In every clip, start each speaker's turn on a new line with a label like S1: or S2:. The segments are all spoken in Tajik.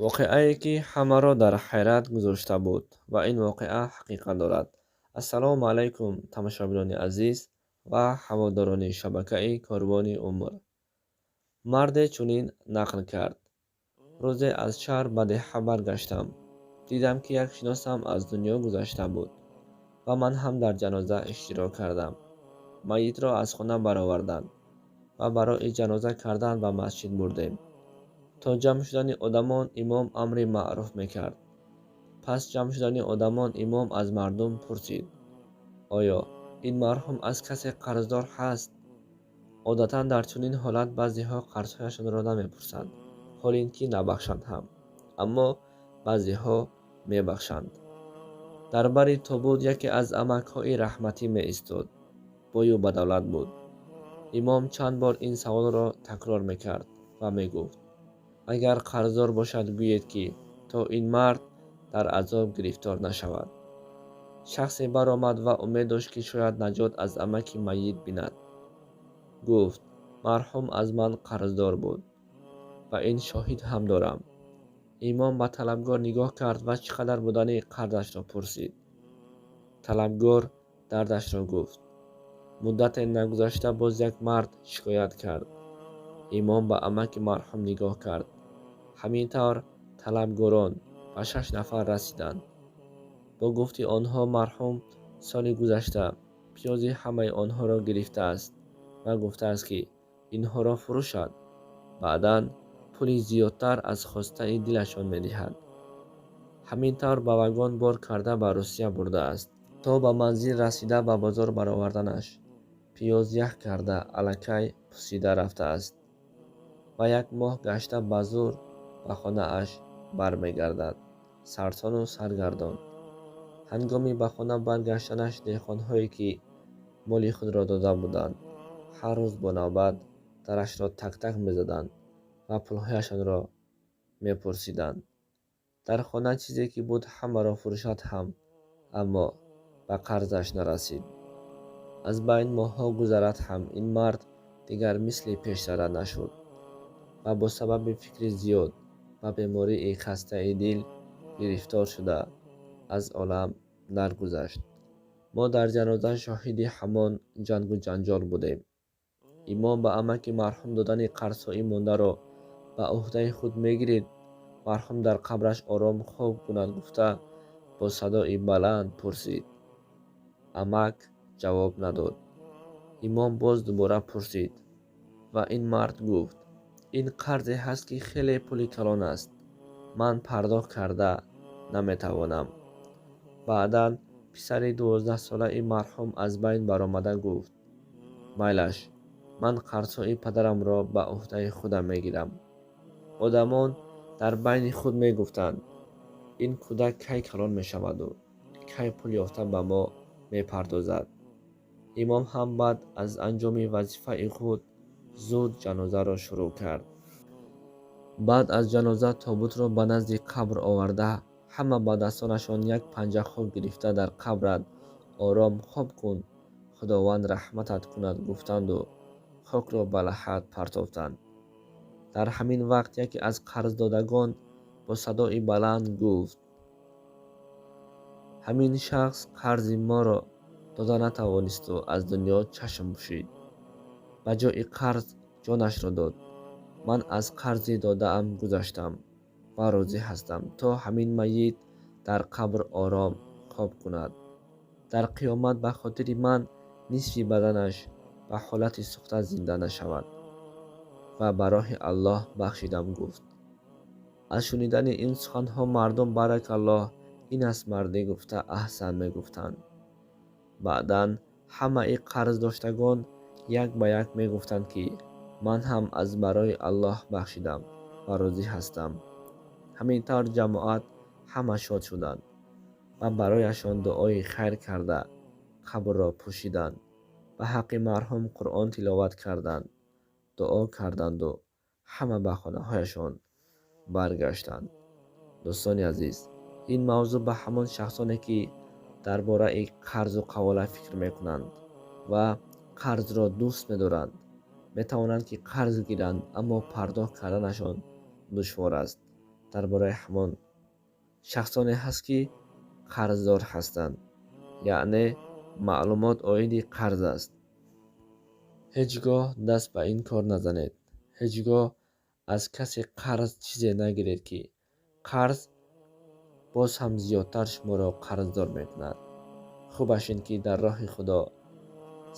S1: Воқеае, ки ҳамаро дар ҳайрат гузошта буд, ва ин воқеа ҳақиқат дорад. Ассалому алайкум, тамошобинони азиз ва ҳаводорони шабакаи Корвони умр. Марде чунин нақл кард: рӯзе аз шаҳр ба деҳа баргаштам. Дидам, ки як шиносам аз дунё гузашта буд ва ман ҳам дар ҷаноза иштирок кардам. Майитро аз хона бароварданд ва барои ҷаноза кардан ба масҷид бурдем. То ҷамъ шудани одамон имом амри маъруф мекард. Пас ҷамъ шудани одамон имом аз мардум пурсид: оё ин марҳум аз касе қарздор ҳаст? Одатан дар чунин ҳолат баъзеҳо қарзҳояшонро намепурсанд, ҳол ин ки набахшанд ҳам, аммо баъзеҳо мебахшанд. Дар бари тобут яке аз амакҳои раҳматӣ меистод. Бою бадавлат буд. Имом чанд бор ин саволро такрор мекард ва мегуфт: агар қарздор бошад, гӯед, ки то ин мард дар азоб гирифтор нашавад. Шахсе баромад ва умед дошт, ки шояд наҷот аз амаки майит бинад. Гуфт: марҳум аз ман қарздор буд ва ин шоҳид ҳам дорам. Имом ба талабгор нигоҳ кард ва чӣ қадар будани қарзашро пурсид. Талабгор дардашро гуфт. Муддате нагузашта боз як мард шикоят кард. Имом ба амаки марҳум нигоҳ кард. Ҳамин тавр талабгорон ба 6 нафар расиданд. Бо гуфти онҳо марҳум соли гузашта пиёзи ҳамаи онҳоро гирифтааст ва гуфтааст, ки инҳоро фурӯшад, баъдан пули зиёдтар аз хостаи дилашон медиҳад. Ҳамин тавр ба вагон бор карда ба Русия бурдааст. То ба манзил расида ба бозор бароварданаш пиёз ях карда аллакай пусида рафтааст ва як моҳ гашта ба зӯр ба хонааш бармегардад, сарсону саргардон. Ҳангоми ба хона баргаштанаш деҳқонҳое, ки моли худро дода буданд, ҳар рӯз бо навбат дарашро так-так мезаданд ва пулҳояшонро мепурсиданд. Дар хона чизе ки буд, ҳамаро фурӯшад ҳам, аммо ба қарзаш нарасид. Аз байн моҳҳо гузарад ҳам, ин мард дигар мисли пештара нашуд ва бо сабаби фикри зиёд ба бемории хастаи дил гирифтор шуда аз олам даргузашт. Мо дар ҷаноза шоҳиди ҳамон ҷангу ҷанҷол будем. Имом ба амаки марҳум додани қарзҳои мондаро ба ӯҳдаи худ мегиред, марҳум дар қабраш ором хоб кунад гуфта бо садои баланд пурсид. Амак ҷавоб надод. Имом боз дубора пурсид ва ин мард гуфт: ин қарзе ҳаст, ки хеле пули калон аст, ман пардохт карда наметавонам. Баъдан писари 12-солаи марҳум аз байн баромада гуфт: майлаш, ман қарзҳои падарамро ба ӯҳдаи худам мегирам. Одамон дар байни худ мегуфтанд: ин кӯдак кай калон мешаваду кай пул ёфта ба мо мепардозад? Имом ҳам баъд аз анҷоми вазифаи худ зуд ҷанозаро шурӯъ кард. Баъд аз ҷаноза тобутро ба назди қабр оварда, ҳама ба дастонашон як панҷа хок гирифта дар қабрат ором хоб кун, Худованд раҳматат кунад гуфтанду хокро ба лаҳад партофтанд. Дар ҳамин вақт яке аз қарздодагон бо садои баланд гуфт: ҳамин шахс қарзи моро дода натавонисту аз дунё чашм пӯшид. Ба ҷои қарз ҷонашро дод. Ман аз қарзи додаам гузаштам ва розӣ ҳастам, то ҳамин майит дар қабр ором хоб кунад. Дар қиёмат ба хотири ман нисфи баданаш ба ҳолати сӯхта зинда нашавад ва ба роҳи Аллоҳ бахшидам гуфт. Аз шунидани ин суханҳо мардум баракаллоҳ, ин аст мардӣ гуфта аҳсан мегуфтанд. Баъдан ҳамаи қарздоштагон як ба як мегуфтанд, ки ман ҳам аз барои Аллоҳ бахшидам ва розӣ ҳастам. Ҳамин тавр ҷамоат ҳама шод шуданд ва барояшон дуои хайр карда қабрро пӯшиданд, ба ҳаққи марҳум Қуръон тиловат карданд, дуо карданду ҳама ба хонаҳояшон баргаштанд. Дӯстони азиз, ин мавзӯъ ба ҳамон шахсоне, ки дар бораи қарзу қавола фикр мекунанд ва қарзро дӯст медоранд, метавонанд, ки қарз гиранд, аммо пардохт карданашон душвор аст. Дар бораи ҳамон шахсоне ҳаст, ки қарздор ҳастанд, яъне маълумот оиди қарз аст. Ҳеҷ гоҳ даст ба ин кор назанед. Ҳеҷ гоҳ аз касе қарз чизе нагиред, ки қарз боз ҳам зиёдтар шуморо қарздор мекунад. Хубаш ин ки дар роҳи Худо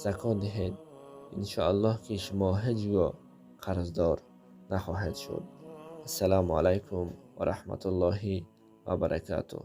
S1: закот диҳед. Иншоаллоҳ, ки шумо ҳеҷ гоҳ қарздор нахоҳед шуд. Ассалому алайкум ва раҳматуллоҳи ва баракатуҳ.